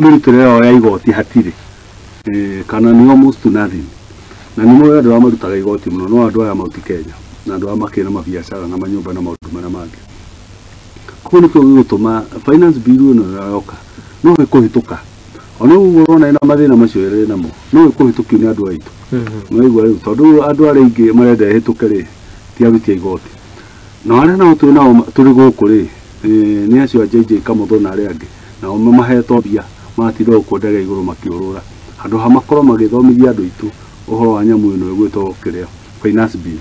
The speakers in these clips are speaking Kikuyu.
Mĩrutĩre yao ya igoti hatirĩ, kana nĩ almost to nothing. Na nĩ moĩ andũ arĩa marutaga igoti mũno no andũ aya Mount Kenya na andũ aya makĩrĩ na mabiacara na manyũmba na maũndũ marĩa mangĩ. Koguo nĩkĩo gĩgũtũma finance bill ĩno yoka no ĩkũhĩtũka, ona ũguo ũrona ĩna mathĩna macio ĩrĩ namo, no ĩkũhĩtũkio nĩ andũ aitũ. Nĩwaigua rĩu, tondũ andũ arĩa aingĩ marenda ĩhĩtũke rĩ, ti aruti a igoti. Na arĩa nao twĩ nao tũrĩ gũkũ rĩ, nĩ acio a JJ Kamotho na arĩa angĩ, nao mahetwo mbia magatinda gũkũ ndege igũrũ makĩũrũra, handũ ha makorwo magĩthomithia andũ aitũ ũhoro wa nyamũ ĩno ĩgwĩtwo kĩrĩa finance bill.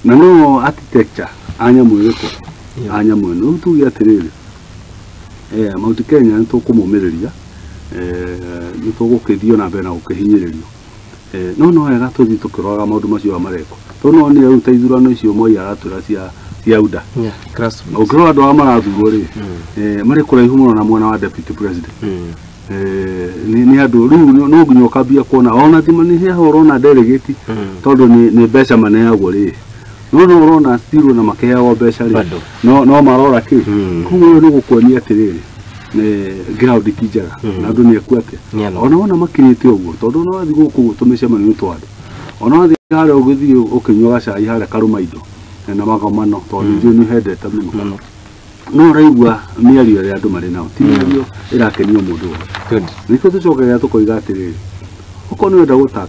Na no architecture a nyamũ ĩrĩkũ a nyamũ ĩno. Rĩu tuge atĩrĩrĩ, Mount Kenya nĩ tũkũmũmĩrĩria, nĩ tũgũkĩthiĩ na mbere na gũkĩhinyĩrĩrio. No no wega tũthiĩ tũkĩroraga maũndũ macio marekwo, tondũ no nĩ rĩu ta ithurano icio Moi aratwĩra cia UDA. Grassroots. Ũngĩrora andũ arĩa marathurwo rĩ, marĩ kũraihu mũno na mwena wa deputy president. Nĩ andũ rĩu no nginya ũkambia kuona ona thima nĩ heho ũrona delegate, tondũ nĩ mbeca maneagwo rĩ, no ũrona still na makĩheagwo mbeca rĩ, Bado. no marora kĩ. Koguo ũyũ nĩ gũkuonia atĩrĩrĩ, ground ti njega na andũ nĩ ekuo atĩa. Nĩ ano. Ona wona makirĩte ũguo, tondũ ona wathiĩ gũkũ tũmĩcemanio twa andũ, ona wathiĩ harĩa ũgĩthiĩ ũkĩnyua gacai harĩa karũmaindo na magomano, tondũ nĩ njũĩ nĩ hendete mũno. Mũno. No ũraigua mĩario ĩrĩa andũ marĩ nao ti mĩario ĩrakenio mũndũ wothe. Good. Nĩkĩo tũcokagia tũkoiga atĩrĩrĩ, okorwo nĩ ũrenda gũtaka